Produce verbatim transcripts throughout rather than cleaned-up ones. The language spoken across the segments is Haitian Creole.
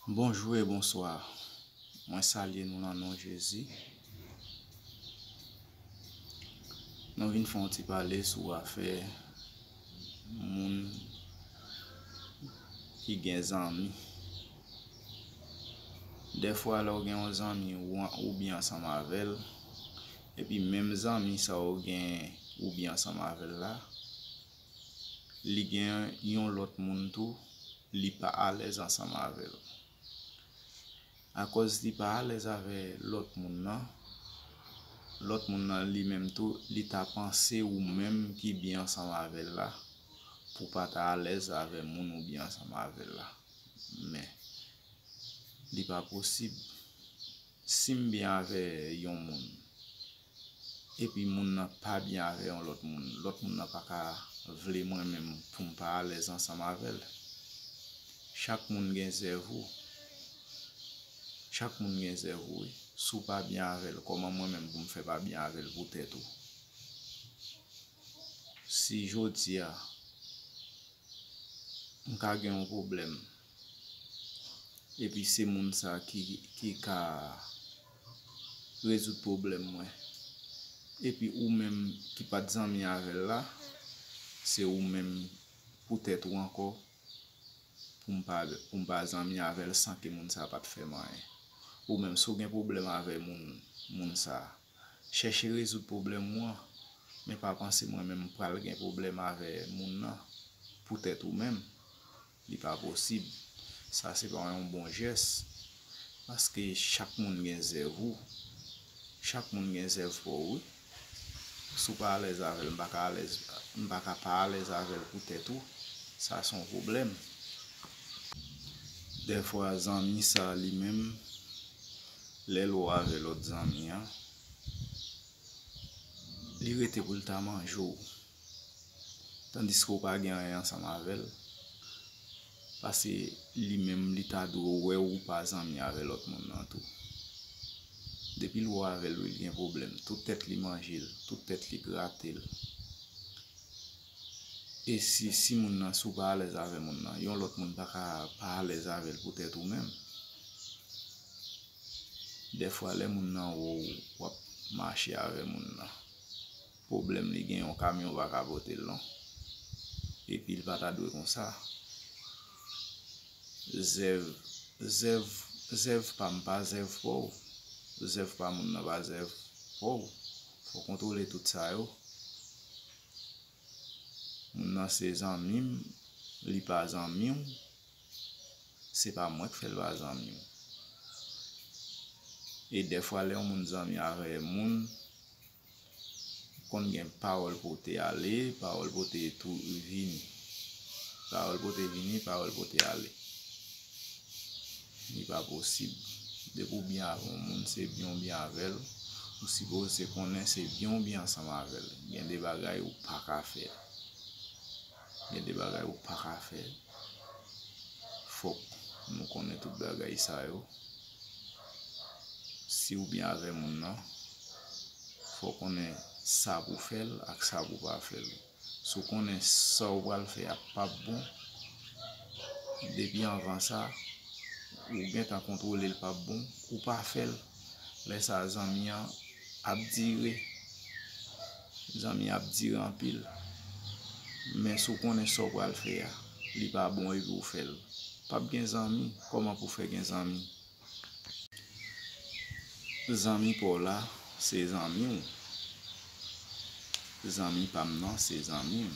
Bonjou e bonswa. Mwen salye nou nan non Jezi. Nou vin fè yon ti pale sou afè moun ki gen zanmi. Dèfwa, lè w gen yon zanmi ou, ou byen ansanm avè l, epi menm zanmi sa w gen ou byen ansanm avè l la, li gen yon lòt moun tou, li pa alèz ansanm avè l. Akòz li pa alèz avè lòt moun nan, lòt moun nan li menm tou, li ta panse ou menm ki byen ansanm avè l la, pou pa ta alèz avè moun ou byen ansanm avè l la. Men, li pa posib. Si m byen avè yon moun, epi moun nan pa byen avè yon lòt moun, lòt moun nan pa ka vle mwen menm pou m pa alèz ansanm avè l. Chak moun gen zèv ou. Chak moun gen zèv ou, wi. Si w pa byen avè l, kòman mwen menm pou m fè pa byen avè l poutèt ou? Si jodi a, m ka gen yon pwoblèm, epi se moun sa ki, ki ka rezoud pwoblèm mwen, epi ou menm ki pa t zanmi avè l la, se ou menm poutèt ou ankò, pou m pa, pou m pa zanmi avè l san ke moun sa pa t fè m anyen. Ou menm, si w gen pwoblèm avè moun, moun sa, chèche rezoud pwoblèm ou an, men pa panse mwen menm m pral gen pwoblèm avè moun nan poutèt ou menm. Li pa posib. Sa se pa yon bon jès. Paske chak moun gen zèv ou. Chak moun gen zèv pa w, wi. Si w pa alèz avè l, m pa ka alèz, m pa ka pa alèz avè l poutèt ou. Sa se yon pwoblèm. Dèfwa, zanmi sa li menm, lè l wè w avè lòt zanmi an, li rete pou l ta manje w, tandiske w pa gen anyen ansanm avè l, paske li menm li ta dwe wè ou pa zanmi avè lòt moun nan tou. Depi l wè w avè l, wi, l gen pwoblèm. Tout tèt li manje l, tout tèt li grate l. E si, si moun nan, si w pa alèz avè moun nan, yon lòt moun pa ka pa alèz avè l poutèt ou menm. Dèfwa, lè moun nan wè w, w ap mache avè moun nan, pwoblèm li gen, yon kamyon pa ka pote l non. Epi l pa ta dwe konsa. Zèv, zèv, zèv pa m pa zèv pa w. Zèv pa moun nan pa zèv pa w. Fò w kontwole tout sa yo. Moun nan se zanmi m, li pa zanmi w, se pa mwen k fè l pa zanmi w. E dèfwa, lè yon moun zanmi avè moun, konn gen pawòl pote ale, pawòl pote tou vini. Pawòl pote vini, pawòl pote ale. Li pa posib. Depi w byen avè yon moun, se byen w byen avè l. Ou sipoze konnen se byen w byen ansanm avè l. Gen de bagay ou pa ka fè. Gen de bagay ou pa ka fè. Fòk nou konnen tout bagay sa yo. Si w byen avè moun nan, fò w konnen sa pou w fè l ak sa pou w pa fè l. Si w konnen sa w pral fè a p ap bon, depi anvan sa, ou gentan kontwole l p ap bon, ou pa fè l. Lè sa a, zanmi an ap dire. Zanmi an ap dire anpil. Men si w konnen sa w pral fè a, li pa bon epi w fè l, p ap gen zanmi. Kòman pou w fè gen zanmi? Zanmi pa w la, se zanmi w. Zanmi pa m nan, se zanmi m.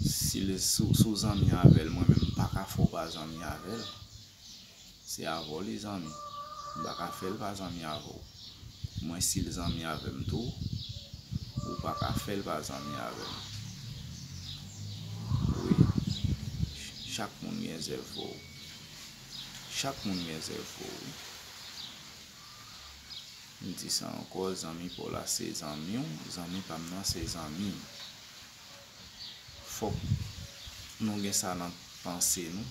Si l, si w, si w zanmi avè l, mwen menm, m pa ka fè w pa zanmi avè l. Se avè w li zanmi. M pa ka fè l pa zanmi avè w. Mwen, si l zanmi avè m tou, ou pa ka fè l pa zanmi avè m. Wi. Chak moun gen zèv pa w. Chak moun gen zèv pa w, wi. M di sa ankò, zanmi pa w la se zanmi w, zanmi pa m nan se zanmi m. Fòk nou gen sa nan panse nou,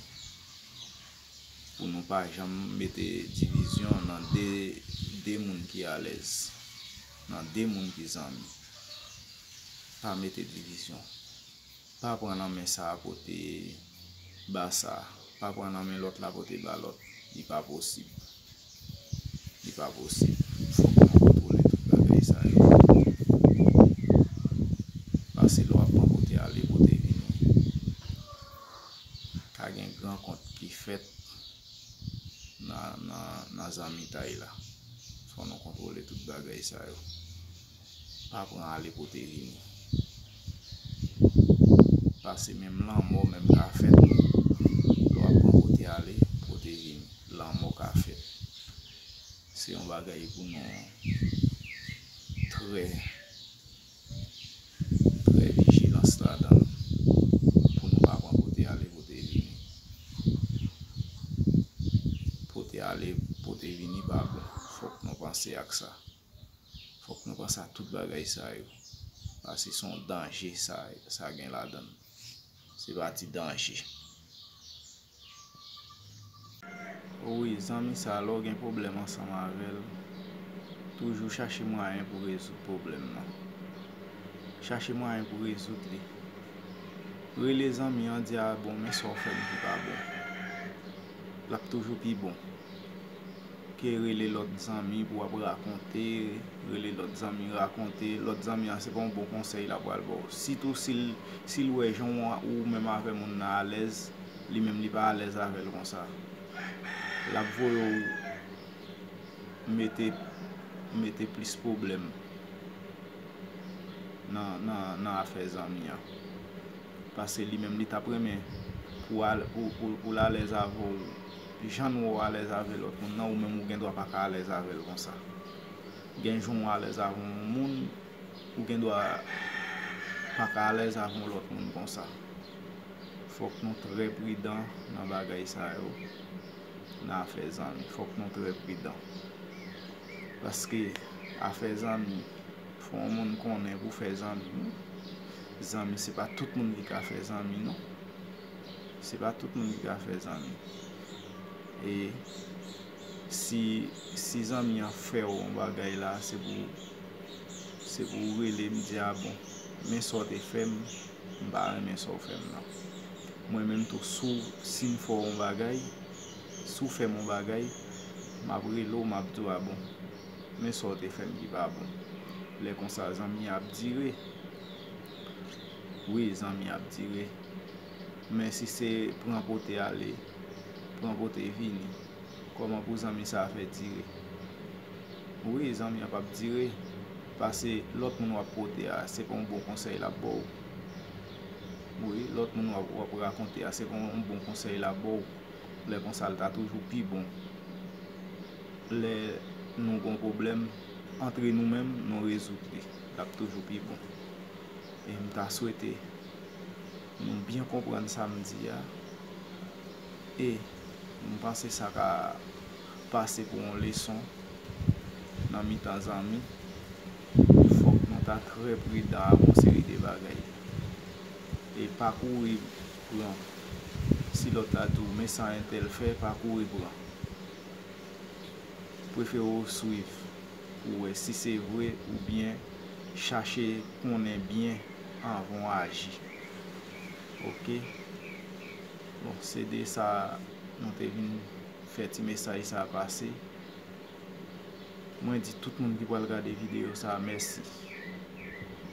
pou nou pa janm mete divizyon nan de, de moun ki alèz, nan de moun ki zanmi. Pa mete divizyon. Pa pran nan men sa a pote ba sa a. Pa pran nan men lòt la pote ba lòt. Li pa posib. Li pa posib. Fòk nou kontwole tout bagay sa yo. Pase lè w ap pran pote ale, pote vini. Ka gen gran kont ki fèt nan, nan, nan zanmitay la. Fò nou kontwole tout bagay sa yo. Pa pran ale pote vini. Pase menm lanmò menm ka fèt. Lè w ap pran pote ale, pote vini. Lanmò ka fèt. Se yon bagay pou nou trè, trè vijilans ladan l. Pou nou pa pran pote ale, pote vini. Pote ale, pote vini pa bon. Fòk nou panse ak sa. Fòk nou panse a tout bagay sa yo. Pase se yon danje sa, sa gen ladan l. Se pa ti danje. Wi, zanmi sa, lè w gen pwoblèm ansanm avè l, toujou chache mwayen pou rezoud pwoblèm nan. Chache mwayen pou rezoud li. Rele zanmi an, di a, bon, men sa w fè m ki pa bon. L ap toujou pi bon ke rele lòt zanmi pou w ap rakonte, rele lòt zanmi rakonte, lòt zanmi an se pa yon bon konsèy l ap pral ba w. Sitou si l, si l wè jan w, ou menm avè moun nan alèz, li menm li pa alèz avè l konsa. L ap voye w mete, mete plis pwoblèm nan, nan, nan afè zanmi an. Pase li menm li t ap renmen pou al, pou, pou, pou l alèz avè w. Jan nou wè w alèz avè lòt moun nan, ou menm ou gen dwa pa ka alèz avè l konsa. Gen jou w alèz avè yon moun, ou gen dwa pa ka alèz avè yon lòt moun konsa. Fòk nou trè pridan nan bagay sa yo, nan afè zanmi. Fòk nou trè pridan. Paske afè zanmi, fò yon moun konnen pou fè zanmi, wi. Zanmi, se pa tout moun ki ka fè zanmi, non. Se pa tout moun ki ka fè zanmi. E si, si zanmi an fè w yon bagay la, se pou, se pou w rele m, di a, bon, men sa w te fè m, m pa renmen sa w fè m nan. Mwen menm tou, si w, si m fè w yon bagay, si w fè m yon bagay, m ap rele w, m ap di w, a bon, men sa w te fè m ki pa bon. Lè konsa, zanmi an ap dire. Wi, zanmi an ap dire. Men si se pran pote ale, pran pote vini, kòman pou zanmi sa a fè dire? Wi, zanmi an p ap dire. Pase lòt moun w ap pote a, se pa yon bon konsèy l ap ba w. Wi, lòt moun w ap, w ap rakonte a, se pa yon bon konsèy l ap ba w. Lè konsa, l ta toujou pi bon. Lè nou gon pwoblèm, antre nou menm, nou rezoud li. L ap toujou pi bon. E m ta swete nou byen konprann sa m di a. E m panse sa ka pase pou yon leson nan mitan zanmi. Fòk nou ta trè pridan ak yon seri de bagay. E pa kouri pran. Si lòt la di w, men sa entèl fè, pa kouri pran. Prefere w swiv pou w wè si se vre oubyen chache konnen byen anvan w aji. Oke? Bon, se de sa nou te vin fè ti mesaj sa a pase. Mwen di tout moun ki pral gade videyo sa a mèsi.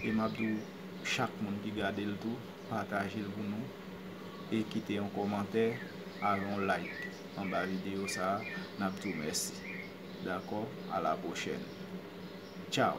E m ap di w chak moun ki gade l tou, pataje l pou nou e kite yon kòmantè ak yon like anba videyo sa a. N ap di w mèsi. Dakò? A la pwochèn. Tchaw!